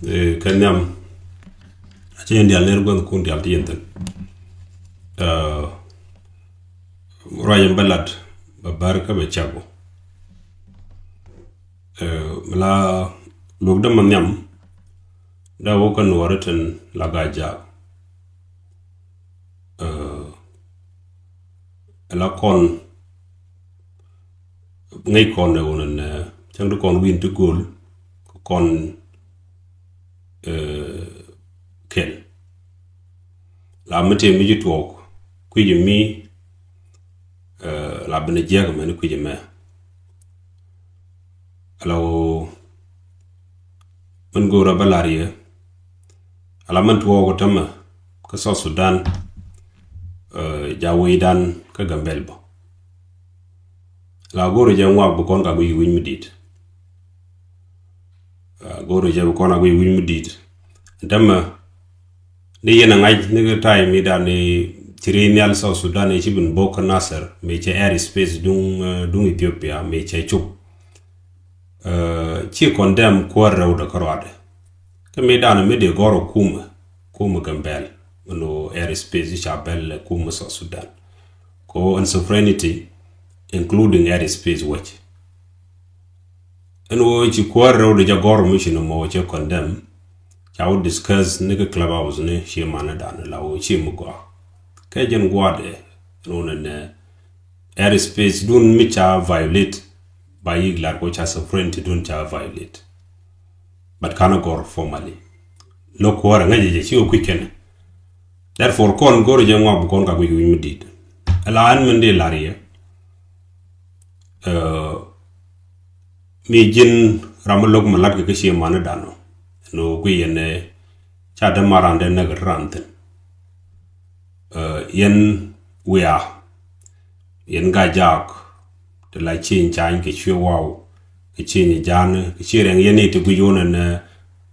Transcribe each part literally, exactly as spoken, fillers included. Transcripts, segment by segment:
Ɛ, kɛ nhiam. Acä yɛn dial ner gua̱thkun dial ti yɛn thi̱n. Ɛ, ruac in bä lat bä bär kä bɛ cak bä. Ɛ, mi la luɔk dämä nhiam dee wä kä nuɔɔri tin la Gaa-jaak. Ɛ, la kɔn ŋäc kɔn ɛ wun ɛn, ɛ, cäŋ ti kɔn wi̱i̱n ti gööl kɛ kɔn, ɛ, kɛl. La mi tëë mi ji̱ tuɔɔk kui̱c mi, ɛ, la ben ɛ jiäk mɛn kui̱c mɛ. Ala wä min go̱o̱rä bä lar yɛ. Ala min tuɔɔk tämɛ kä South Sudan, ɛ, ja wecdan kä Gambɛl bä. La go̱o̱rä jɛ ŋuak bi kɔn ka guic wi̱c mi di̱i̱t. Ɛ, go̱o̱rä jɛ bi kɔn ka guic wi̱c mi di̱i̱t. Tämɛ ni yɛn a ŋa̱c ni kɛ ta̱a̱ mi dan ni ci ri nhial South Sudan ni ci bin bok kä Nasir mi cɛ air space duŋ, ɛ, duŋ Ethiopia mi cɛ cuk. Ɛ, ci condemn kuäär rɛwdɛ kä ruadɛ. Kä mi dan mi dee gɔr ɔ kumɛ, kumɛ Gambɛl. Mɛn ɔ air space ca bɛl kumɛ South Sudan. Ko ɛn sovereignty, including air space wec. Ɛn ɣöö ci kuäär rɛwdɛ jɛ gɔr mi ci nɔmɔ cɛ condemn. Ca wä discuss ni kä clubhouse ni ci manä dan la wä ci mi gɔaa. Kɛ jɛn gua̱a̱dɛ ɛn ɣöö nɛnɛ air space dun mi ca violate ba yik lar ko ca sovereignty dun ca violate. But kanɛ gɔr formally. Lo̱k kuäärɛ ŋäcɛ jɛ ci wä kui̱c kɛnɛ. Therefore kɔn go̱rɛ jɛ ŋuak bi kɔn ka guic wi̱c mi di̱i̱t. Ala ɛn min dee lar yɛ. Ɛ, mi ji̱n ram mi lo̱k mi lat kɛ kä cie mani danɔ. Ɛn ɣöö guic yɛn ɛ ca dämaran dee näk ran thi̱n. Ɛ, yɛn wiaa. Yɛn Gaa-jaak ti la cieŋ cany kɛ cuɛ waw kɛ cieŋ ja̱a̱n kɛ cie rɛŋ yɛn i̱ ti guic wun ɛn, ɛ,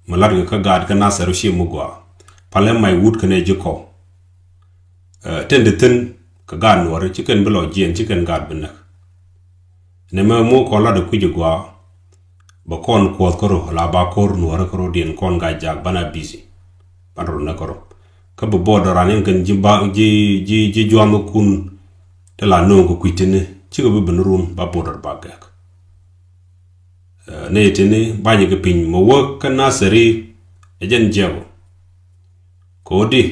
mi latkɛ kä gaat kä Nasir ci mi gɔaa. Palɛ mac wut kɛn ɛ ji̱ kɔw. Ɛ, tin ti thi̱n kɛ gaat nuɔri ci kɛn bi lɔ jiɛn ci kɛn gaat bi näk. Nɛ mɛ mu kɔn lat ɛ kui̱c gɔaa. Bɛ kɔn kuɔth kärɔ la ba ko̱r nuɔrä kärɔ diɛn kɔn Gaa-jaak banɛ busy. Ban rɔ nɛ kärɔ. Kä bi border an in kɛn ji̱ ba ji̱ ji̱ ji̱ juam kun. Te la no̱o̱ŋ kɛ kui̱ tini cikɛ bi ben run ba border ba gɛk. Ɛ, ni tini banyɛ kɛ piny mɛ wä kä Nasiri ɛ jɛn jiɛk ɔ. Kɛ wä di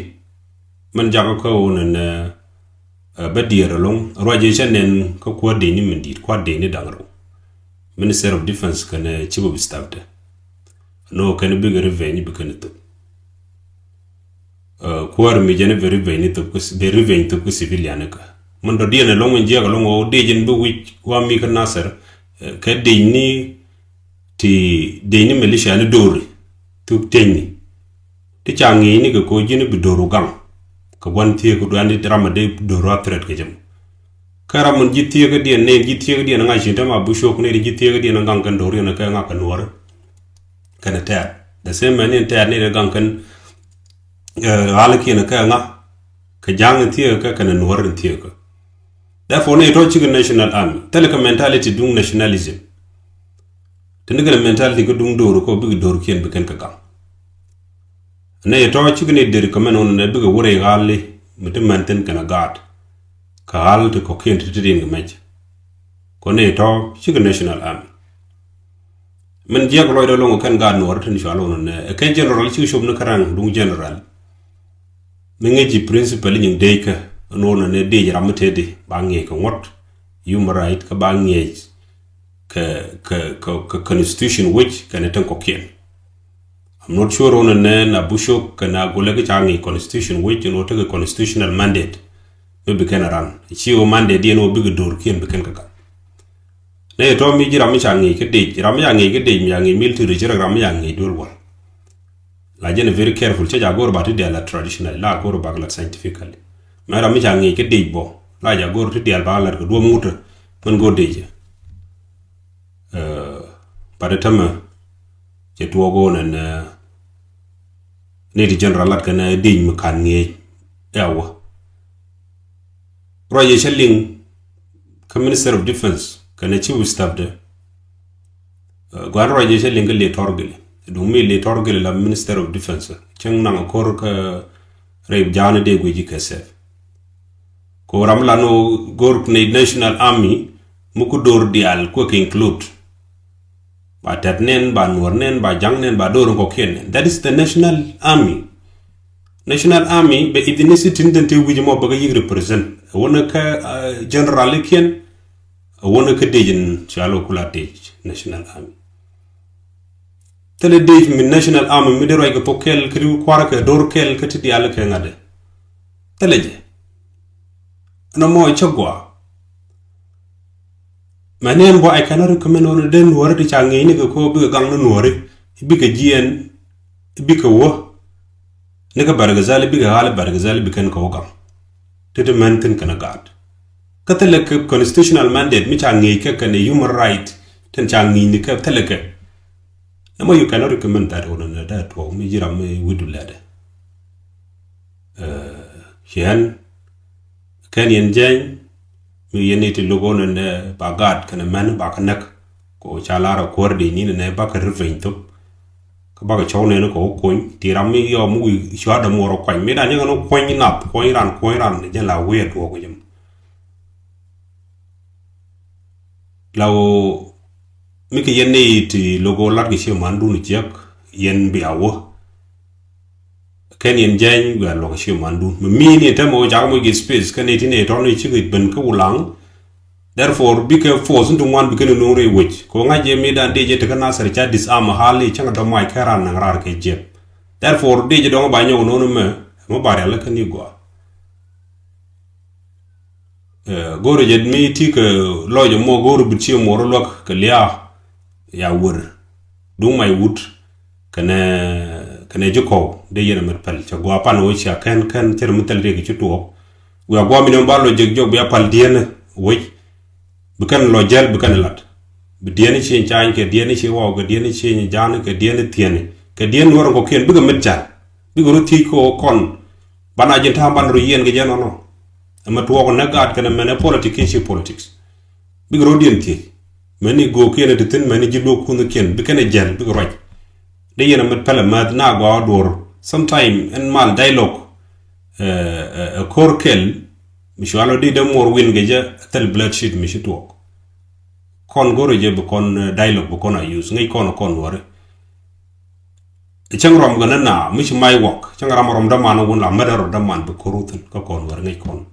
mɛn jakä kä wä nɛn, ɛ, Ɛ, bä diɛɛr ɛlɔ̱ŋ ruac ëë cä nɛn kä kuäär dëcni min di̱i̱t kua̱r dëcni da̱ŋ rɛw. Minister of Defense kɛnɛ Chief of Staff dɛ. Nɔ kɛn bikɛ revenge bikɛn thop. Ɛ, kuäär mi jɛn bɛ revenge ni thop kä, bɛ revenge thop kä civilian ni kä. Min dɔ̱diɛn ɛlɔ̱ŋ in jiɛk ɛlɔ̱ŋ ɣöö dëc in bi wi̱c wa mi kä Nasir, ɛ, kɛ dëcni ti dëcni militia ni do̱ri thuk tëcni. Ti ca ŋi̱i̱cni kɛ ko̱ ji̱n bi do̱r wä gaŋ. Kɛ gua̱n thieekä duan di ram a dee do̱r wä threat kɛ jɛ mɔ. Kä ram min ji̱ thieekä diɛn nɛy ji̱ thieekä diɛn ŋa̱c ci tɛm a bi cok nɛy ji̱ thieekä diɛn gaŋ kɛn do̱r yɛn kɛ ŋa̱ kɛ nuɔ̱ɔ̱ri. Kɛn tɛɛr. The same mɛn in tɛɛr nɛy gaŋ kɛn, ɛ, ɣa̱likiɛn kɛ ŋa̱. Kɛ ja̱a̱ŋ in thieekä kɛ kɛn nuɔ̱ɔ̱ri in thieekä. Therefore nɛy tɔ̱ cikɛ national army. Thilɛ kɛ mentality duŋ nationalism. Te ni kɛn mentality kä duŋ do̱r kɔ bikɛ do̱rkiɛn bi kɛn kɛ gaŋ. Nɛ yɛ tɔ̱ cikɛ ni deri kɛ mɛn wun nɛ bikɛ wurɛ ɣali mi ti mɛn thin kɛn a gaat. Kɛ ɣal ti kɔ̱kiɛn ti ti rin kɛ mɛc. Kɔ nɛ yɛ tɔ̱ cikɛ national army. Mɛn jiɛk lɔcdɛ loŋ kɛn gaat nuɔr tin cual wun nɛ ɛ kɛ general cikɛ cop ni kä raŋ duŋ general. Mi ŋi̱ci principal nyiŋ dec kä ɛn wun nɛ dec ram mi teti ba ŋi̱ec kɛ ŋuɔ̱t. Human right kä ba ŋi̱ec kɛ, kɛ, kɛ, kɛ constitution wec kɛnɛ tin kɔ̱kiɛn. I'm not sure wun nɛ na Bushok kɛnɛ a gulɛ kä ca ŋi̱i̱c constitution wec ɛn wä tekɛ constitutional mandate. Mi bi kɛn a ran ci wä mandate diɛn wä bikɛ do̱rkiɛn bi kɛn kɛ gat. Nɛ yɛ tɔ̱ mi ji̱ ram mi ca ŋi̱i̱c kä dec, ram mi ca ŋi̱i̱c kä dec, mi ca ŋi̱i̱c military ci rɛk ram mi ca ŋi̱i̱c duel wal. La jɛn very careful, cä ca go̱r ba ti dial la traditional, la go̱r ba la scientifically. Mɛ ram mi ca ŋi̱i̱c kä dec bɔ, la ca go̱r ti dial ba la kɛ duɔm ŋutä, mɛn go̱r dec. Ɛ, bat ɛ tämɛ cɛ tuɔɔk ɣöö nɛn, ɛ, ni ti general lat kɛn ɛ dec mi ka̱n ŋi̱eec ɛ a wä. Ruac yɛ cä liŋ kä Minister of Defense kɛn ɛ Chief of Staff dɛ. Ɛ, gua̱n ruac yɛ cä liŋ kä Liɛ Tɔr Gili. Duŋ mi li tɔr gil la Minister of Defense. Cäŋ naŋ kor kä rɛy ja̱a̱n dee guic kɛ sɛf. Ko ram la no gor ni National Army mi ku dor dial kuɛ kɛ include. Ba tɛt nɛn, ba nuɔr nɛn, ba jaŋ nɛn, ba dor kɔ kiɛn nɛn. That is the National Army. National Army bɛ ethnicity ni den te wi̱c mɔ bɛ kɛ yik represent. Wänä kä, uh, general kiɛn, wänä kä dec in calo kula dec National Army. Thilɛ dec mi National Army mi dee ruac kɛ thok kɛl, kɛ riw kuarɛ kɛ dor kɛl, kɛ ti dial kɛ ŋa̱dɛ. Thilɛ jɛ. Ɛn ɛmɔ cä gɔaa. Mɛ ni ɛn bɔ, I cannot recommend ɣän dee nuɔri ti ca ŋi̱i̱c ni kɛ ko bikɛ gaŋ ni nuɔri, bikɛ jiɛn, bikɛ wä. Ni kɛ Bargazal, bikɛ ɣa̱l Bargazal, bikɛn kɛ wä gaŋ. Ti ti mɛn thi̱n kɛn a gaat. Kä thilɛ kɛ constitutional mandate mi ca ŋi̱i̱c kɛ kɛn human right, tin ca ŋi̱i̱c ni kɛ thilɛ kɛ. Nɛ mɔ you cannot recommend that ɣän dee tuɔɔk mi ji̱ ram mi wi̱du lɛtdɛ. Ciɛn kɛn yɛn jɛny mi yɛn ni ti lo̱k ɣän nɛ ba gaat kɛn mɛn ba kɛ näk. Ko ca lar a kuäär di ni nɛ ba kɛ revenge thop. Kä ba kɛ cɔw nɛn kɛ wä kuny ti ram mi yɔ mi wi̱i̱ cua̱a̱dɛ muɔr kuany mi dan jɛ kɛn wä kuany nath kuany ran kuany ran jɛ la wi̱i̱ a tuɔɔk jɛ. La ɣöö mi kɛ yɛn ni ti lo̱k ɣöö lat kɛ ciɛ mandun jiäk yɛn bia wä. Kɛn yɛn jɛny wiaa luɔk kɛ ciɛ mandun mi mi ni tɛmɛ ɣöö cakɛ moc kɛ space kɛn ni ti ni tɔn ni cikɛ ben kä Wulaŋ. Therefore bikɛ force ni ti ŋuan bikɛ ni nuŋ rɛy wec kɛ ɣöö ŋa̱c jɛ mi dan dee jɛ tekä Nasir ca disarm hal ni cäŋ dɔ̱mac kɛ ran naŋ raar kɛ jiɛp. Therefore dee jɛ dɔ̱ŋ ba nyɔk no̱n mɛ mɛ ba rial kä ni gɔaa. Go̱o̱rä jɛ mi ti kɛ lɔc ɛmɔ go̱o̱rä bi ciɛ muɔr luäk kɛ liaa. Ya wër duŋ mac wut kɛnɛ kɛnɛ ji̱ kɔw dee yɛn ɛmɛ päl cɛ gua̱a̱ pan wec cia kɛn kɛn cɛ rɛ mi thil riɛk ci tuɔɔk. Wiaa gua̱a̱ mi nɛ mi ba lɔc jek jɔk bia pal diɛn wec. Bi kɛn lɔc jäl bi kɛn lat bi diɛn ci cany kɛ diɛn ci waw kɛ diɛn ci ja̱a̱n kɛ diɛn thiɛni kɛ diɛn nuɔr kɔkiɛn bikɛ mit ja̱l. Bikɛ rɔ thiec kɛ kɔn. Banɛ ji̱n ta̱a̱ banɛ rɔ yiɛn kɛ jɛ nɔnɔ. Ɛmɛ tuɔɔk nɛ gaat kɛnɛ mɛnɛ politics kiɛ ci politics. Bikɛ rɔ̱diɛn thiec mɛni go̱o̱kiɛn ɛ ti thi̱n mɛni ji̱ luɔ̱k kunh kiɛn bikɛn ɛ jɛl bikɛ ruac. Dee yɛn ɛmɛ pɛlɛ mɛth na gɔaa duɔr sometime ɛn mal dialogue. Ɛ ko̱r kɛl mi cual ɔ di dee muɔr win kɛ jɛ thil bloodshed mi ci tuɔɔk. Kɔn go̱rɛ jɛ bi kɔn dialogue bi kɔn a use ŋäc kɔn kɔn wari. Cäŋ rɔm gɛ ni na mi ci mac wak cäŋ ram rɔm däman wun la mɛt rɔ däman bi ko̱r wuthin kä kɔn wär ŋäc kɔn.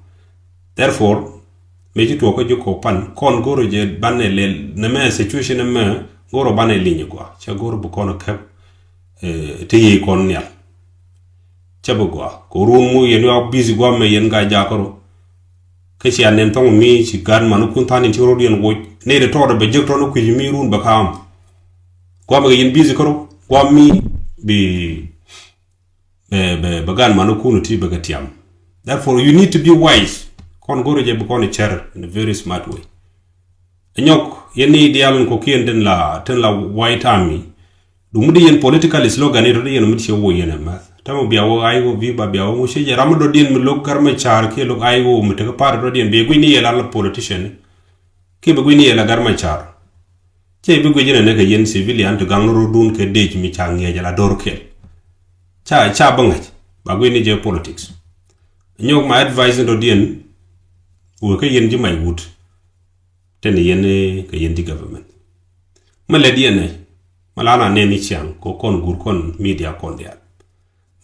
Therefore mi ci tuɔk kä ji̱ kɔpan kɔn go̱rɔ jɛ banɛ lɛl nɛ mɛ situation mɛ go̱rɔ banɛ liny gua cɛ go̱rɔ bi kɔn kɛp. Ti yic kɔn nial cɛ bi gua kɛ run mu yɛn yɔak busy gua mɛ yɛn ga jakä rɔ. Kä cia nɛn thɔŋ mi ci gat man kun than in ci rot yɛn woc ni de tɔɔdɛ bɛ jek tɔn kui̱c mi run bɛ kaam. Guam kɛ yɛn busy kärɔ guam mi bi bɛ bɛ bɛ gan man kun ti bɛ kɛ tiam. Therefore you need to be wise. Kɔn go̱rɛ jɛ bi kɔn cɛr in a very smart way. Nyɔk yɛn ni dial in kɔkiɛn tin la tin la white army. Dum di yɛn political slogan ni dɔ̱diɛn mi ti cɛ wo yɛn ɛ math. Tama bia wo ai wo viva bia wo ŋu cɛ jɛ ram dɔ̱diɛn mi lo̱k gar mɛ car kiɛ lo̱k ai wo mi tekɛ party dɔ̱diɛn bia guic ni yɛ la la politician. Kiɛ bia guic ni yɛ la gar mɛ car. Cɛ bi guic ni nɛ kɛ yɛn civilian ti gaŋ ni rɔ̱dun kɛ dec mi ca ŋiɛc la dor kɛl. Ca ca bä ŋa̱c ba guic ni jɛ politics. Nyɔk ma advice ni dɔ̱diɛn. Wee kɛ yɛn ji̱ mac wut. Tɛn yɛn kɛ yɛn ji̱ government. Mɛ lɛ diɛn ɛ mɛ la na nɛn ni ciaŋ kɛ kɔn gur kɔn media kɔn diaal.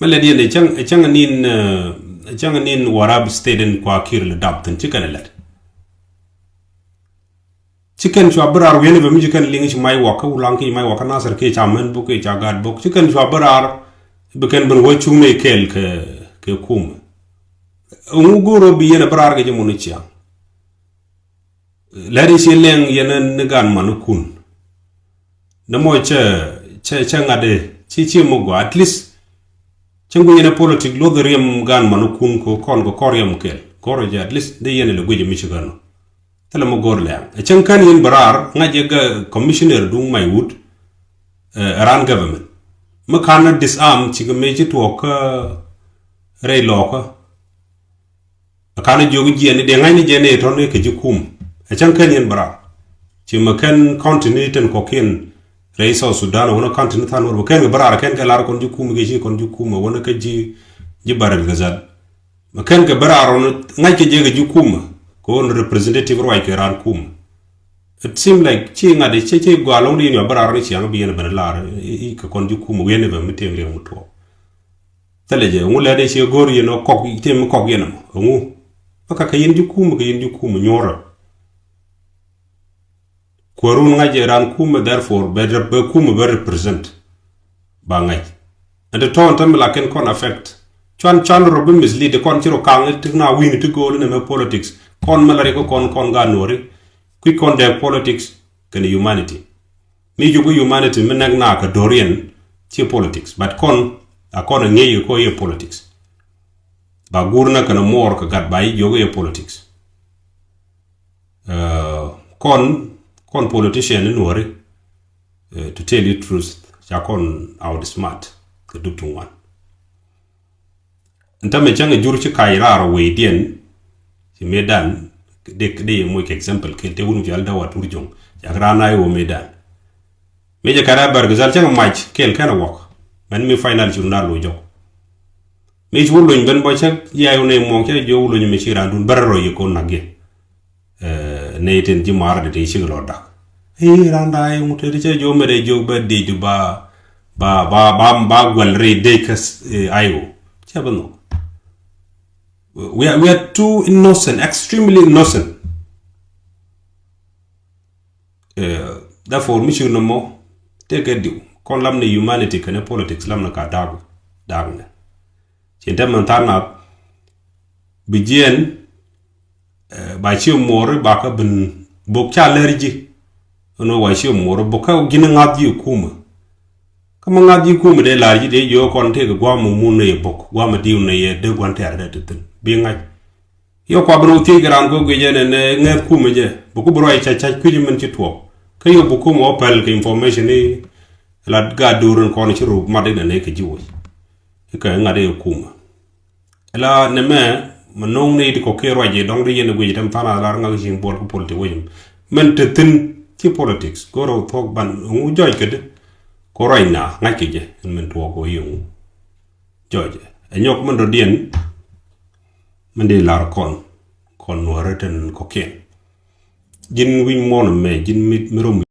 Mɛ lɛ diɛn ɛ cäŋ ɛ cäŋ nin ɛ cäŋ nin Warab state in kua kir lɛ dap thin ci kɛn ɛ lɛt. Ci kɛn cua bi raar wi̱n ɛ bɛ mi ci kɛn liŋ ci mac wak kä Wulaŋ ki mac wak kä Nasir ki ca mɛn bok ki ca gaat bok ci kɛn cua bi raar. Bi kɛn ben wä cuŋ ni kɛɛl kɛ kɛ kum. Ŋu go̱o̱r ɔ bi yɛn ɛ bi raar kɛ jɛ mun ni ciaŋ. Lɛri ci lɛŋ yɛn ni gan man kun. Ni mɔ cɛ cɛ cɛ ŋa̱t ci ci mɔ gua at least. Cɛ ŋu yɛn politik luɔth riɛm gan man kun ko kɔn ko kɔr riɛm kɛl kɔr jɛ at least de yɛn lɛ guic mi ci gan. Thilɛ mɔ gor lɛŋ ɛ cɛ ŋ kɛn yɛn bɛ raar ŋa̱c yɛ gɛ commissioner duŋ mac wut. Ɛ ran government mi kan disarm ci kɛ mɛ ci tuɔɔk kä rɛy lɔɔkä. Ɛ kan jiök jiɛn ni dee ŋa̱cni jɛ ni tɔ̱ni kɛ ji̱ kum. Ɛ cäŋ kɛn yɛn bä raar ci mɛ kɛn county ni tin kɔ̱kiɛn. rɛy South Sudan, wänä county ni than wär bä kɛn kɛ bä raar kɛn kɛ lar kɔn ji̱ kumä kɛ ci kɔn ji̱ kumä wänä kɛ ji̱, ji̱ Bahr el Ghazal. Mɛ kɛn kɛ bä raar wänä ŋa̱c kɛ jɛ kɛ ji̱ kumä kɛ wän representative ruac kɛ raan kumä. It seem like ci ŋa̱t cɛ cɛ gɔaa lɔŋ di yɛn yua bä raar wänä ciaŋ bi yɛn bɛ lar i kɛ kɔn ji̱ kumä wi̱i̱n bɛ mi tëëŋ riɛŋ mi tuɔɔk. Thilɛ jɛ ŋu lɛ dee ciɛ go̱r yɛn ɔ kɔk tëë mi kɔk yɛn ɛmɔ ŋu. Bä ka kɛ yɛn ji̱ kumä kɛ yɛn ji̱ kumä nyuɔrä. Kuäärun ŋa̱c ɛ raan kumä, therefore bɛ rep bɛ kumä bɛ represent. Ba ŋa̱c ɛn te tɔ̱ɔ̱n tämɛ lakin kɔn affect. Cuan cuan rɔ bi mislead kɔn ci rɔ kaŋ ti na wi̱i̱ni ti go̱o̱l inɛ mɛ politics. Kɔn mɛ la ri kɔ kɔn kɔn gaat nuɔri kui̱ kɔn dɛɛk politics kɛnɛ humanity. Mi jiök kä humanity mi nɛk na kɛ dɔ̱riɛn ci politics, but kɔn a kɔn a ŋi̱eec kɛ kɔ i̱ politics. Ba guur nä kɛnɛ muɔɔr kɛ gat ba i̱ jiök i̱ politics. Kɔn kɔn politician ni nuɔri, to tell you truth, ca kɔn outsmart kɛ dup ti ŋuan. Ntä mɛ cäŋ jur ci kac raar wecdiɛn ci mëëdan. Dek dee moc kɛ example kel te wun pial dawa tur jɔŋ cak raan a iwä mëëdan. Mëë jɛ kɛn a bɛr gizal cäŋ mac kel kɛn a wɔk. Mɛn mi final ci run a loc jɔk. Mëë ci wä lony ben bɔ cäk yai wun a imuɔŋ cä jiɔ wä lony mi ci raan dun bɛr rɔ yɛ kon nak yɛ. Nɛy tin ji̱ ma̱a̱r di ti cik lɔ dak i̱ randa i̱ ŋut ti cɛ jiɔ mɛ dee jiök bɛ dee ju ba ba ba ba ba guɛl ri dee kä. Ayo cɛ bä nhok. We are, we are too innocent, extremely innocent. Therefore mi cik nɔmɔ tëë kɛ diw kɔn lam ni humanity kɛnɛ politics lam ni ka dak dak ni. Cin te mɛn tha̱a̱r nath bi jiɛn ba ciö muɔɔri ba kä bin bok ca lɛr ji̱. Ɛn ɣöö wa ciö muɔɔri bok kä ji̱n ŋa̱th ji̱ kumä. Kä mi ŋa̱th ji̱ kumä dee la̱r ji̱ dee jiö kɔn tëëk gua̱a̱m mun ni yɛ bok gua̱a̱m diw ni yɛ dee gua̱n tɛ̈r dee ti thi̱n bi ŋa̱c. Yɔ kua bin wä thiec kɛ raan kɛ guic ɛn ɛn ŋɛth kumä jɛ bok ku bi ruac cac cac kui̱c min ci tuɔɔk. Kä yɔ bok kumä wä pɛl kɛ information i̱ la gaat duur in kɔn ci ruk mat in ɛn ɛ kɛ ji̱ woc. Ikɛ ŋa̱t i̱ kumä. Ila nɛmɛ mɛ no̱o̱ŋ ni ti kɔ̱kiɛn ruac i̱ dɔ̱ŋ di yɛn i̱ guic i̱ tɛm tha̱a̱n a lar ŋak i̱ ci̱ŋ buɔl kä politics wecim. Mɛn te thi̱n ci politics go̱r ɔ thuɔ̱k ban ŋu jɔc kädi. Kɔ ruac na ŋa̱c kɛ jɛ ɛn mɛn tuɔɔk kɔ i̱ ŋu. Jɔc ɛ nyɔk mɛn dɔ̱diɛn. Mɛn di lar kɔn kɔn nuɔ̱rä tɛn kɔ̱kiɛn. Ji̱n wi̱ny muɔ̱ɔ̱n mɛ ji̱n mi mi rom.